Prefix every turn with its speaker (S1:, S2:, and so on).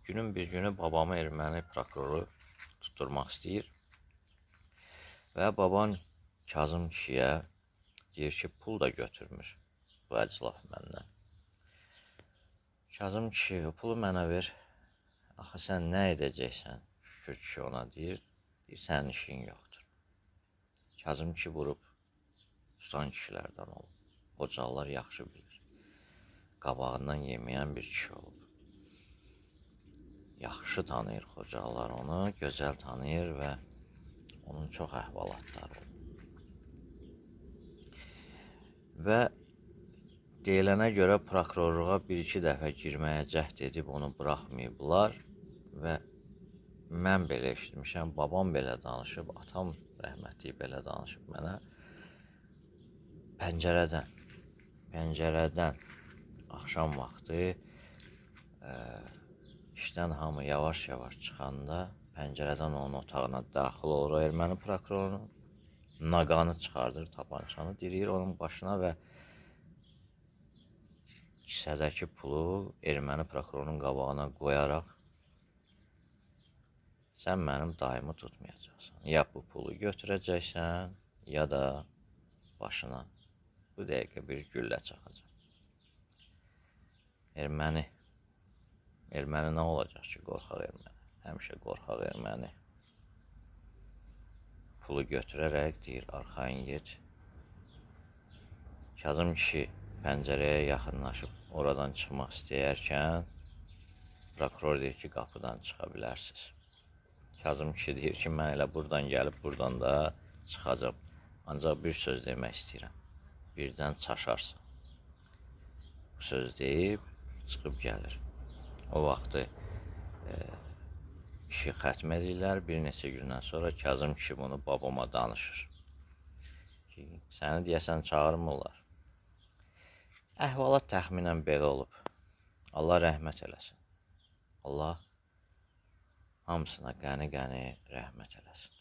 S1: Günün bir günü babamı erməni prokuroru tutturmaq istəyir. Və baban Kazım kişiyə deyir ki, pul da götürmür bu əclaf məndən. Kazım kişi, pulu mənə ver. Axı sən nə edəcəksən? Şükür kişi ona deyir, sənin işin yoxdur. Kazım kişi vurub tutan kişilərdən olub. Qocalar yaxşı bilir. Qabağından yeməyən bir kişi olub. Yaxşı tanıyır qocalar onu, gözəl tanıyır və onun çox əhvalatları olub. Və deyilənə görə prokurorluğa bir-iki dəfə girməyə cəhd edib onu buraxmayıblar və mən belə eşitmişəm, babam belə danışıb, atam rəhmətli belə danışıb mənə. Pəncərədən axşam vaxtı işdən hamı yavaş-yavaş çıxanda pəncərədən onun otağına daxil olur o erməni prokurorunun, naqanı çıxardır, tapançanı diriyir onun başına və kisədəki pulu erməni prokurorunun qabağına qoyaraq sən mənim dayımı tutmayacaqsan. Ya bu pulu götürəcəksən, ya da başına bu dəqiqə bir güllə çaxacaq. Erməni nə olacaq ki, qorxaq erməni? Həmişə qorxaq erməni. Pulu götürərək deyir, arxayın get. Kazım kişi pəncərəyə yaxınlaşıb oradan çıxmaq istəyərkən prokuror deyir ki, qapıdan çıxa bilərsiniz. Kazım kişi deyir ki, mən elə buradan gəlib buradan da çıxacam. Ancaq bir söz demək istəyirəm. Birdən çaşarsan. Bu söz deyib çıxıb gəlir. O vaxtı işi xətm edirlər. Bir neçə gündən sonra Kazım kişi bunu babama danışır. Ki, səni deyəsən çağırmırlar. Əhvalat təxminən belə olub. Allah rəhmət eləsin. Allah hamısına qəni-qəni rəhmət eləsin.